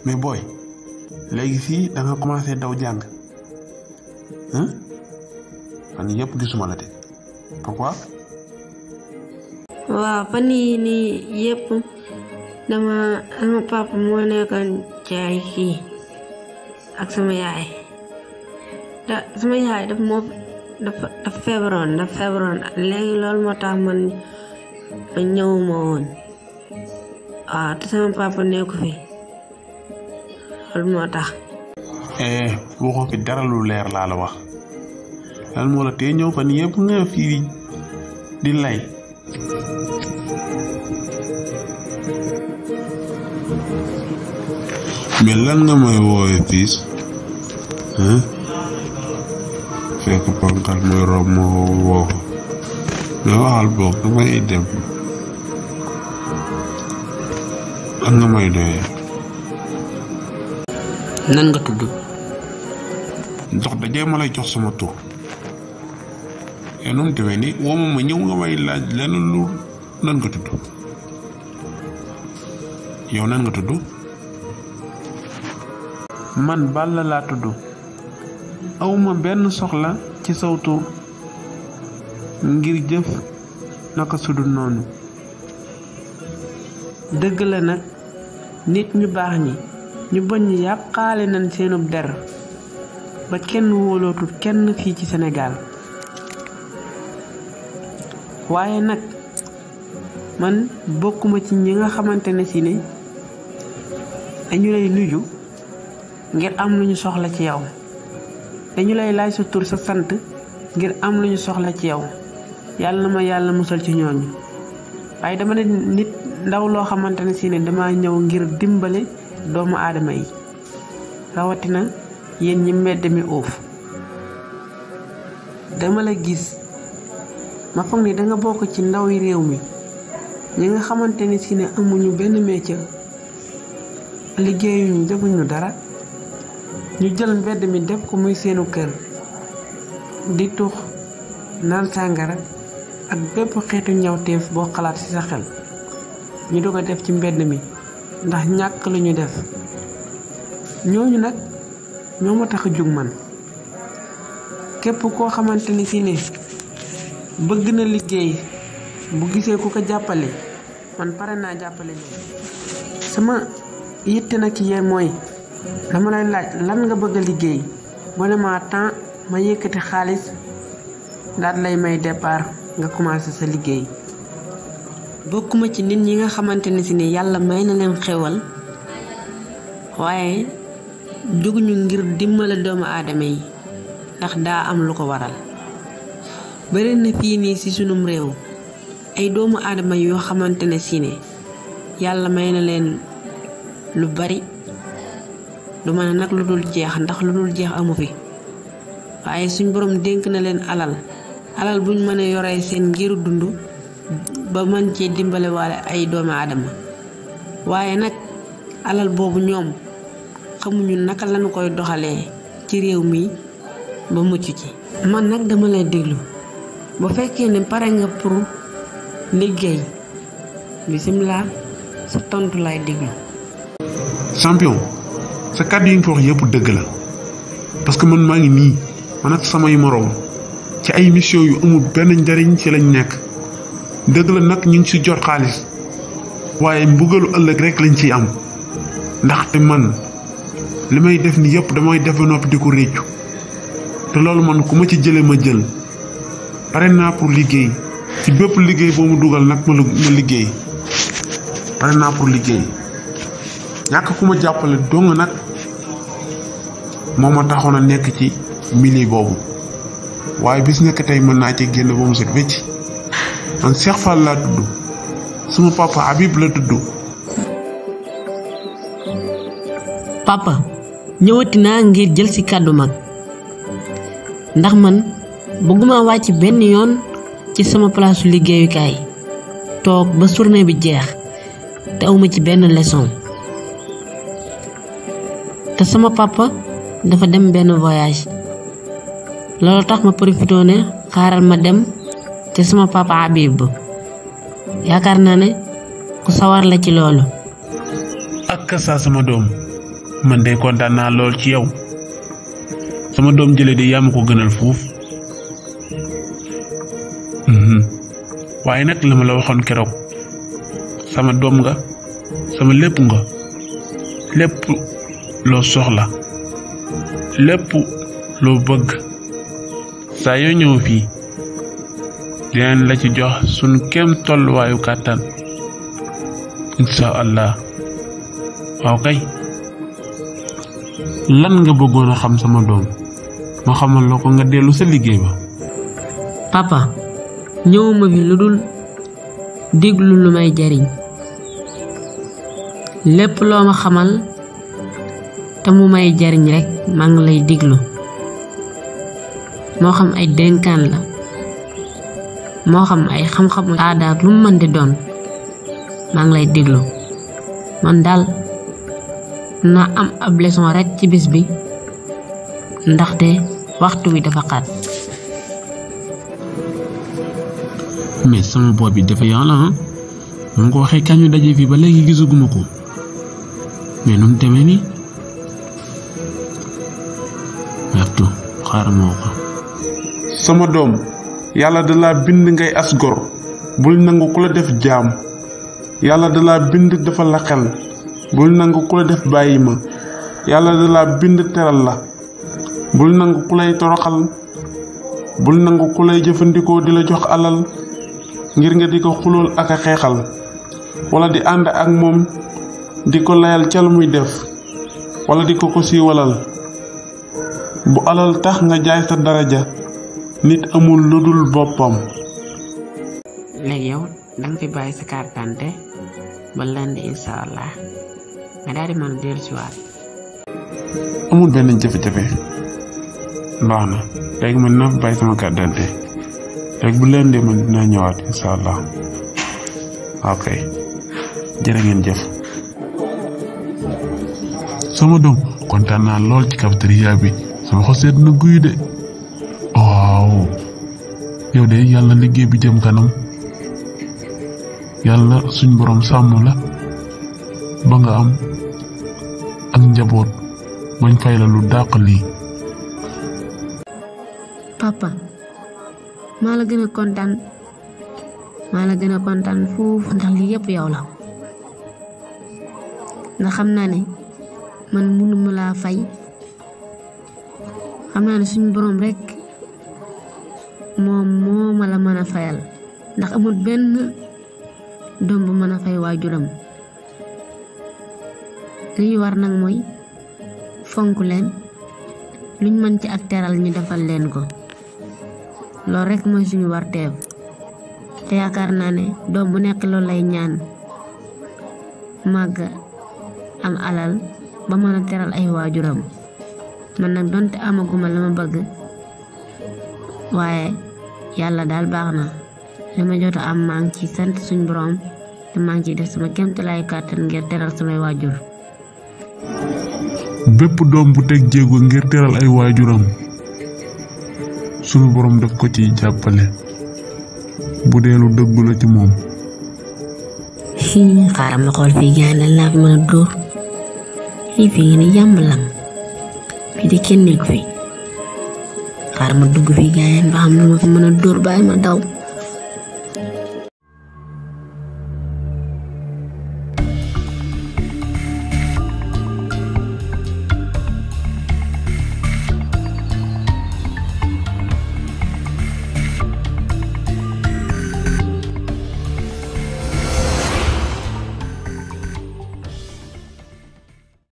mais boy léegi fii da nga commencé daw jàng fan yëpp gisuma la de pourquoi. waaw fan yii nii yëpp dama sama papa moo nekkoon ci ay kii ak sama yaay sama yaay dafa feebaroon léegi loolu moo tax man ñëwuma woon waaw te sama papa nekku fi loolu moo tax. waxoo fi dara lu leer laa la wax lan moo la tee ñëw fan yëpp nga fii di lay. mais lan nga may woowee fiis fekk ponkal mooy rob ma woo mais waxal boog damay dem lan nga may doyee. nan nga tudd. ndox dajee ma lay jox sama tur yow noonu demee ni wooma ma ñëw nga may laaj lenn lu nan nga tudd yow nan nga tudd. man Balla laa tudd awma benn soxla ci saw tur ngir jëf naka sudul noonu. dëgg la nag nit ñu baax ñi ñu bañ ñi yàqaale nañ seenub der ba kenn wóolootul kenn fii ci Sénégal waaye nag man bokkuma ci ñi nga xamante ne si ne dañu lay nuyu ngir am lu ñu soxla ci yow dañu lay laaj sa tur sa sant ngir am lu ñu soxla ci yow yàlla na ma yàlla musal ci ñooñu waaye dama ne nit ndaw loo xamante ne si ne dama ñëw ngir dimbale doomu aadama yi rawatina yéen ñi mbedd mi uuf dama la gis ma foog ni danga bokk ci ndaw yi réew mi ñi nga xamante ne si ne amuñu benn métier liggéeyuñu defuñu dara ñu jël mbedd mi def ko muy seenu kër di tux naan sàngara ak bépp xeetu ñawteef boo xalaat ci sa xel ñu doog a def ci mbedd mi ndax ñàkk lu ñu def ñooñu nag ñoo ma tax a jug man képp koo xamante ni si ne bëgg na liggéey bu gisee ku ko jàppale man pare naa jàppale leen sama yitte nag ci yéen mooy dama lay laaj lan nga bëgg a liggéey boo ne ma temps ma yëkkati xaalis daal lay may départ nga commencé sa liggéey. bokkuma ci nit ñi nga xamante ne si ne yàlla may na leen xewal waaye jóguñu ngir dimbale doomu aadama yi ndax daa am lu ko waral. bari na fii nii ci sunum réew ay doomu aadama yoo xamante ne si ne yàlla may na leen lu bari du mën a nag lu dul jeex ndax lu dul jeex amu fi waaye suñ borom dénk na leen alal buñ mën a yoree seen ngiru dund ba mën cee dimbale waale ay doomu aadama waaye nag alal boobu ñoom xamuñu naka lañu koy doxalee ci réew mi ba mucc ci. man nag dama lay déglu bu fekkee ne pare nga pour liggéey bisimilah sa tontu lay déglu. champion sa kàddu yi nga wax yëpp dëgg la parce que man maa ngi nii man ak samay moroom ci ay mission yu amul benn njariñ ci lañ nekk dëgg la nag ñu ngi ci jot xaalis waaye mbugalu ëllëg rek lañ ciy am ndaxte man li may def ni yëpp damay def ba noppi di ko réccu te loolu man ku ma ci jële ma jël pare naa pour liggéey ci bépp liggéey boo mu dugal nag ma liggéey pare naa pour liggéey ñàkk ku ma jàppale dong nag moo ma taxoon a nekk ci milieu boobu waaye bis nekk tey mën naa ci génn ba mu set wecc man Cheikh Fall laa tudd suma papa Habib la tudd. papa ñëwati naa ngir jël ci kàddu mag ndax man bëgguma wàcc benn yoon ci sama place liggéeyukaay toog ba journée bi jeex te awma ci benn leçon te sama papa dafa dem benn voyage loolu tax ma profité ne xaaral ma dem ci sama papa Habib yaakaar naa ne ku sawar la ci loolu. ak sa sama doom man de kontaan naa lool ci yow sama doom jële de yaa ma ko gënal fuuf waaye nag la ma la waxoon keroog sama doom nga sama lépp nga lépp loo soxla lépp loo bëgg saa yoo ñëw fii dinañ la ci jox sunu kem tolluwaayu kàttan insha allah waaw kay lan nga bëggoon a xam sama doom ma xamal la ko nga dellu sa liggéey ba. papa ñëwuma fi lu dul déglu lu may jariñ lépp loo ma xamal te mu may jariñ rek maa ngi lay déglu moo xam ay dénkaan la moo xam ay xam-xamu aada ak lu mu mën di doon maa ngi lay déglu man daal na am ab leçon rek ci bis bi ndaxte waxtu wi dafa xat. mais sama bopp bi dafa yàlla mu ko waxee kañu daje fii ba léegi gisaguma ko mais nu mu demee nii waxtu xaaral moo ko. sama doom yàlla da laa bind ngay as gor bul nangu ku la def jaam yàlla da laa bind dafa la xel bul nangu ku la def bàyyi ma yàlla da laa bind teral la bul nangu ku lay toroxal bul nangu ku lay jëfandikoo di la jox alal ngir nga di ko xulool ak a xeexal wala di ànd ak moom di ko layal ca lu muy def wala di ko siiwalal bu alal tax nga jaay sa daraja nit amul lu dul boppam. léegi yow danga fi bàyyi sa carte d'identité ba lundi insha allah nga daal di mën a dellu si waat. amul benn jafe-jafe baax na léegi man naa fi bàyyi sama carte d'identité léegi bu lundi man dinaa ñëwaat insha allah ok jërë ngeen jëf. sama doom kontaan naa lool ci cafétéria bi sama xol sedd na guy de waaw yow de yàlla liggéey bi jëm kanam yàlla suñ borom sàmm la ba nga am ak njaboot bañ fay la lu dàq lii. papa maa la gën a kontaan foofu ndax lii yëpp yow la ndax xam naa ne man mënuma laa fay xam naa ne suñu borom rek moom moo ma la mën a fayal ndax amul benn doom bu mën a fay waajuram li ñu war nag mooy fonk leen luñ mën ci ak teral ñu defal leen ko loolu rek mooy suñu warteef te yaakaar naa ne doom bu nekk loolu lay ñaan màgg am alal ba mën a teral ay waajuram man nag donte amaguma la ma bëgg waaye yàlla daal baax na li ma jot a am maa ngi ci sant suñu borom te maa ngi ciy def sama kéemtalaay kàttan ngir teral samay waajur. bépp doom bu teg jéego ngir teral ay waajuram suñu borom daf ko ciy jàppale bu dee lu dëggu la ci moom. xaaral ma xool fii gaañ laa fi mën a dóor fii nga ne yàmb lang fii de kenn nekk fi xaaral ma dugg fii gaañ ba xam lu ma fi mën a dóor bàyyi ma daw.